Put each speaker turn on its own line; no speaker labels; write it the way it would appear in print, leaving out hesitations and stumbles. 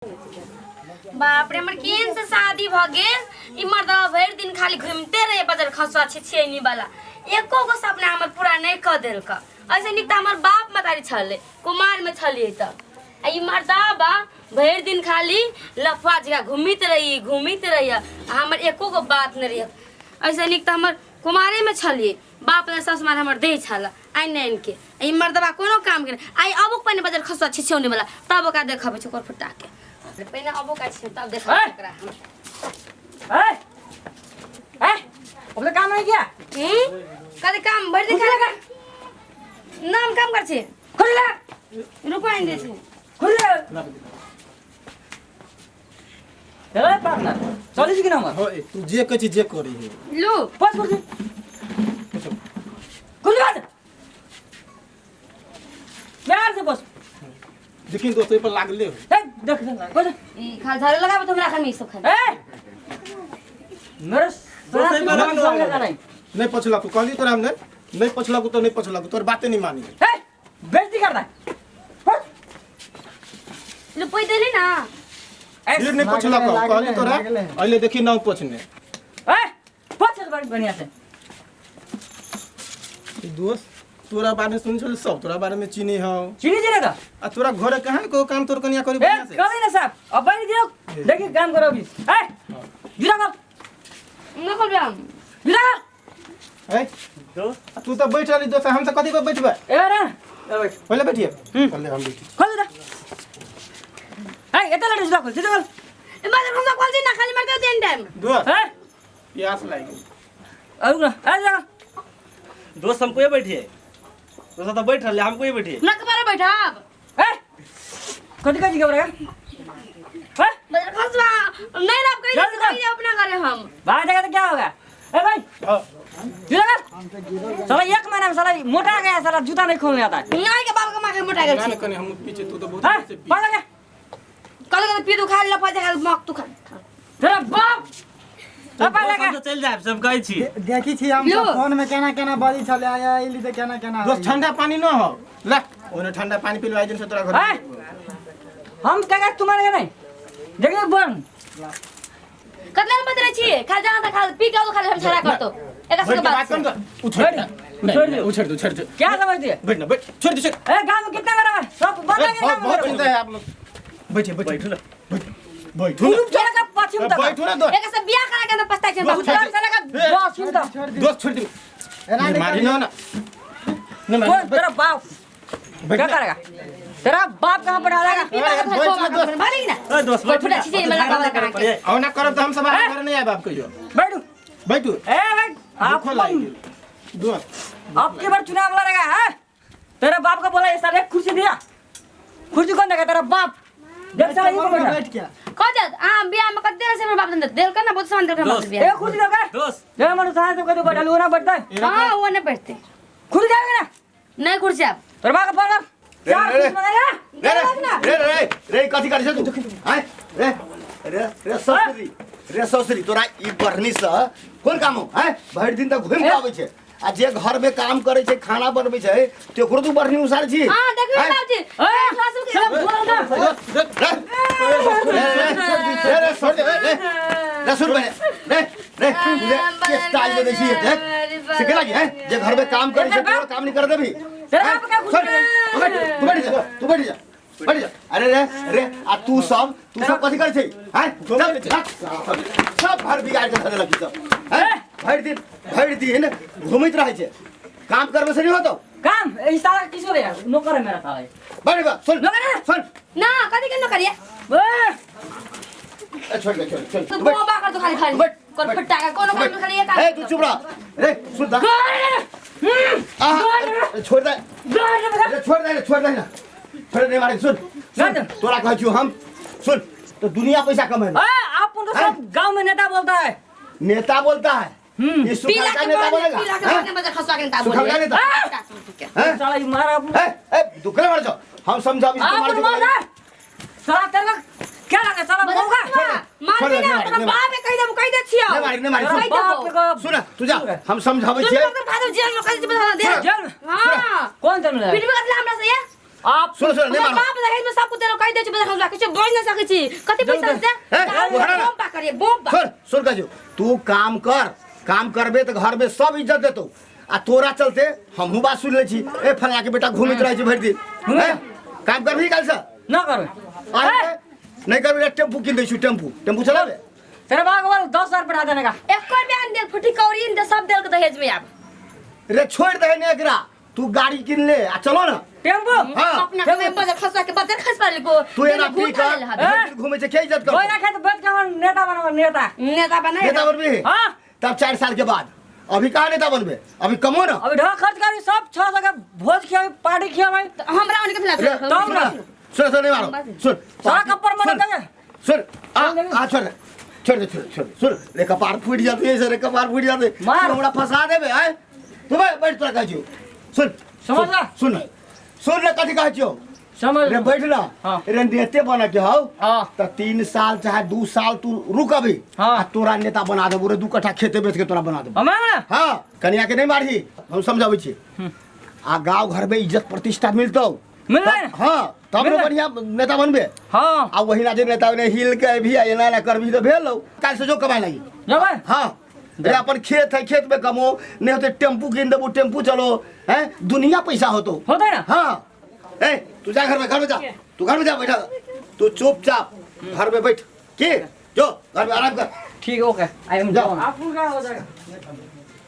बाप रे, हमर केहन से शादी भ गेल। ई मर्दवा भरि दिन खाली घूमते रहे बजर खसुआ छिछियनी वाला, एको गो सपना हमर पूरा नहीं क देलक। ऐसे नीक त हमर बाप मतारी छलै, कुमार में छलियै त। आ ई मर्दवा भरि दिन खाली लफुआ जगह घूमित रही घूमित रही आ हमर एको गो बात नहीं रही। ऐसे नीक त हमर कुमारे में छलियै, बाप ने सासु मार हमर दै छल आनि आनि के। ई मर्दबा कोनो काम के आई अबो पहिने बजर खसुआ छिछौने वाला, तब ओकरा देखबै छै ओकर फुटा के। पहिने अबो का छै तब देखबै ओकरा हम।
ए ए, अब तो काम नहीं किया।
हम्म, कदे काम भरि दिन खाली नाम काम कर छे।
खुल ले।
रुको, आनि दे छै।
खुल ले। चलो पार्टनर, चली छी कि नंबर?
हो, तू जे कहै छी जे करी है।
लू।
बस कुर्सी खुल जा, प्यार से बस।
देखिन दोस्त, एहि पर लागले हो।
ए देख देख बस।
ई खाल झाड़ू लगाबे त हमरा खाली ई सब खाली।
ए मेरे
दोस्त, एहि पर
साथ
लागले।
लगा नहीं।
नहीं पछलक, कहली तोरा हम नहीं नहीं पछलक तो नहीं पछलक, तोर बाते नहीं मानी।
ए बेइज्जती करता है बस।
लू पै देली ना।
ए
फिर नहीं पछलक,
लागले,
कहली तोरा।
लागले।
अहिले देखी ना पछने।
ए बस बड़ी बढ़िया से।
ई दोस्त, तोरा बारे में सुन छल सब, तोरा बारे में चीनी हौ।
चीनी चीनी का।
आ तोरा घरे कहाँ को काम तोर कनिया करी
ए
बढ़िया से?
कर ना साहब, अब बनी दियो, देखिए काम करो अभी। ए जुदा कर।
न खोलबे हम।
जुदा कर।
ए
दोस्त,
तू तो बैठ रहली दोस्त, हम से कथी पर बैठबे?
ए रे ए बैठ।
पहिले बैठिए, पहिले हम बैठी।
खोल दे। ए एते लड़े, जुदा खोल, जुदा खोल।
ए मर्द खसुआ खोल ना, खाली मर्द देन टाइम।
दोस्त,
ए
प्यास लागि गेल।
और ना ए जुदा कर।
दोस्त, हमको ये बैठिए। दोस्त तो बैठ रहे, हमको ये बैठिए।
न कबारे बैठाब।
ए कथी कथी घबरा ए?
मर्द खसुआ नहीं रब कहि
जल्दी कर।
दे अपना घरे हम।
बाहर जाएगा तो क्या होगा? ए भाई
हाँ।
जुदा कर साला, एक महीना में साला मोटा गया साला, जूता नहीं खोलने आता है।
नहीं के बाप के माँ के मोटा गेल
ना
छी।
कनी हम पीछे, तू तो बहुत
हाँ
से पी।
पड़ गया।
कल कल पी दुखा लफा जा मक तू खा।
तेरा बाप
दोस्त,
पापा लगा।
हम तो चलि जायब, सब कहै छी।
देखी छी हम
यो।
सब फोन में केना केना बजै छलै, आया अइली तऽ केना केना।
दोस्त, ठंडा पानी न हो, ले ओने ठंडा पानी पिलवाई दिन से तोरा घर।
ए हम क्या क्या तुम्हारे नहीं देखिए बन।
कतला न बदले छी खा जा त खा पी के खाली हम छड़ा करतो एक
बैठ
से
के
बात
बात कर तो उछड़
बैठ।
नहीं,
छोड़
नहीं,
दे।
उछड़ दे, उछड़ दे।
क्या समझती है?
बैठ ना, बैठ, छोड़ दे, छोड़।
ए गांव में कितना बराबर सब बता के
बहुत
गांव
बहुत
में
चिंता है आप लोग। बैठिए, बैठिए।
बैठू ना।
बैठू ना।
पूर्व चला का पश्चिम तक।
बैठू ना दोस्त।
एक से बियाह करा के त पछताइ छै
दोस्त,
बाबू।
उत्तर चला का
ए।
पश्चिम तक।
छोड़ दे।
दोस्त, छोड़ दे।
एना
नहीं
नहीं
मारी
करी।
ना ना नहीं
कौन
मारी।
तेरा बाप
बैठ
क्या
ना।
करेगा? तेरा बाप कहाँ पढ़ा रहेगा?
पी बाबा
बैठ ना दोस्त।
भारी ना।
ए दोस्त, बैठू
फुटा
ना।
छी मला
झगड़ा
बाबा
करे
के।
पड़े।
और ना करब तो हम सब घर नहीं आएब आप कहियो।
बैठू।
बैठू।
ए भाई आप
भूखो लागि गेल दोस्त।
अब की बार चुनाव लड़ेगा है तेरे बाप को बोला ये साले कुर्सी दिया, कुर्सी कौन देगा? तेरा बाप देख साला ये
बैठ
बैठा।
बैठ के
कह जा आ बियाह में कते से बाप दे देल का ना, बहुत सामान देल का बाप
दोस्त।
बियाह।
ए कुर्सी देगा।
दोस्त।
ये मनु साहब सब कदू बैठा ना बैठता है।
हां, वो नहीं बैठते।
खुद जाएगा ना।
नहीं कुर्सी आप।
तेरे बाप का फोन कर, चार
रे, रे।
कुर्सी मंगाएगा।
रे रे रे रे रे, कथी करै छौ तू? आँय रे रे रे ससुरी, रे ससुरी, तोरा ई बढ़नी से कोन काम हौ? आँय, भरि दिन तऽ घुमि कऽ आबै छै आ जे घर में काम करै छै, खाना बनबै छै, तेकरो तू बढ़नी उसार छी?
हां, देखियो
आँय?
बाबूजी।
ए,
सासु के
सब बोल ना।
रे रे रे रे छोड़ दे रे रे, सुन बने रे रे, तुझे के स्टाइल में देखी देख से केना की है जे घर में काम करै छै तोरा काम नहीं कर देबी?
तेरा बाप का
सुन, तू बैठ, तू बैठ जा, तू बैठ जा, बैठ जा। अरे रे रे, आ तू सब कथी करै छै? हैं, चल भाग। सब घर बिगाड़ के धरे लगी सब। हैं, भरि दिन घुमैत रहै छै, काम करबै से नहीं होतो।
काम ये साला किसको देगा? नौकर है मेरा साला ये।
बैठ बा, सुन।
नौकर है।
सुन।
ना कथी के न करिए?
ए,
ए, छोड़ दे, छोड़, छोड़।
तू
तू बैठ।
बोबा कर तो खाली खाली
बैठ,
कर
बैठ।
फटा के कोनो काम खाली एक।
ए, तू चुप रह रे, सुन दा। आ, छोड़ दे। अरे छोड़ दे रे, छोड़ दे ना, छोड़ दे मारे, सुन सुन।
ना।
तोरा कहै छियौ हम, सुन तो दुनिया पैसा कमे
ए, आप उनको सब गांव में नेता बोलता है।
नेता बोलता है ये
पीला
सुखल का
के
नेता
बोल
बोलेगा?
पीला के
हैं?
बोल मजा खसवा के नेता
सुखल का
बोलिए।
नेता हैं?
साला ये मारा
ए ए, दुखले मार छौ, हम समझाबी
आप
मार
उनको मार साला, तेरे को क्या लगा साला बोलगा?
मार
छोड़ दे,
ना।
नहीं
तोरा
मारी,
बाप के कहि देबो, कहि दे छियो।
नहीं मारी, नहीं मारी,
कहि
सुन।
देबो।
बाप को
सुन तू जा, हम समझाबै
सुन
छियै।
तो भादो जेल में कहि दे, दे।
जेल में?
हां।
कौन जेल में?
पिटबे कतला हमरा से ये?
आप
सुन सुन नहीं
हमर
मारो
बाप दहेज में सब कुछ देलक कहि दै छै बजर खसुआ किछु बोल नहि सकै छी कति पैसा दे
ए, तू हटा ना।
बम पा करिए बम पा
सुन सुन कहै छियौ तू काम कर काम करबे तऽ घर में सब इज्जत देतौ आ तोरा चलते हमहूँ बात सुन लै छी ए फलना के बेटा घूमैत रहै छै भरि दिन हैं? काम करबही काल्हिसँ
न करबै
आइ नहीं करबे टेम्पू किन दै छी टेम्पू टेम्पू चलाबे
तेरे बाप के बोल 10,000 पठा देने का
एको रुपया नहि देल फुटी कौड़ी नहि देल सब देलक दहेज में आब
रे छोड़ दे ने एकरा तू गाड़ी किन ले आ चलो ना
टेम्पू
हाँ
अपना के बजर खसुआ के बजर खसुआ को
तू एना पी कर भरि दिन घूमै छै के इज्जत कर
गोइना खेत बेच के हम नेता बनब नेता
नेता बनाए
नेता बनबी
हाँ
तब 4 साल के बाद। अभी कहाँ नेता बनबे? अभी कमो ना।
अभी ढोक खर्च करी सब 600 के भोज खियाबी पार्टी खियाबी।
हमरा ओने कथी
रे,
लागल
तब ना।
सुन सुन नहीं मारो सुन।
सारा कप्पर मत
सुन,
देंगे।
सुन आ आ छोड़ दे छोड़ दे छोड़ छोड़ सुन रे कपार फूट जाते है रे कपार फूट जाते।
मार।
तू हमरा फंसा देबे आय तू बैठ बैठ तोरा कहै छियौ सुन।
समझ ला।
सुन सुन रे कथी कहै छियौ
समझ
रे बैठ ना।
हाँ।
रे नेते बन के हौ
हाँ।
त 3 साल चाहे 2 साल तू रुक अभी।
हाँ।
आ तोरा नेता बना देबो रे 2 कट्ठा खेते बेच के तोरा बना देबो।
हमरा ना।
हाँ कनिया के नहीं मारही हम समझाबै छी आ गांव घर में इज्जत प्रतिष्ठा मिलतौ।
मिलतै ने?
हाँ तब ने
मिलतै।
बढ़िया नेता बनबे।
हाँ।
आ वही ना जे नेता ने हिल के भी आ एना एना करबी तऽ भेल हौ। काल्हि से जो कमाए लागी।
जबै।
हाँ रे अपन खेत है खेत में कमो नहीं होते टेम्पू कीन देबो टेम्पू चलो हैं दुनिया पैसा होतो।
होतै ना।
हाँ ए तू जा घर में जा तू घर में जा बैठा तू चुपचाप घर में बैठ के जो घर में आराम कर।
ठीक okay I am
जाओ।
आपको क्या हो जाएगा।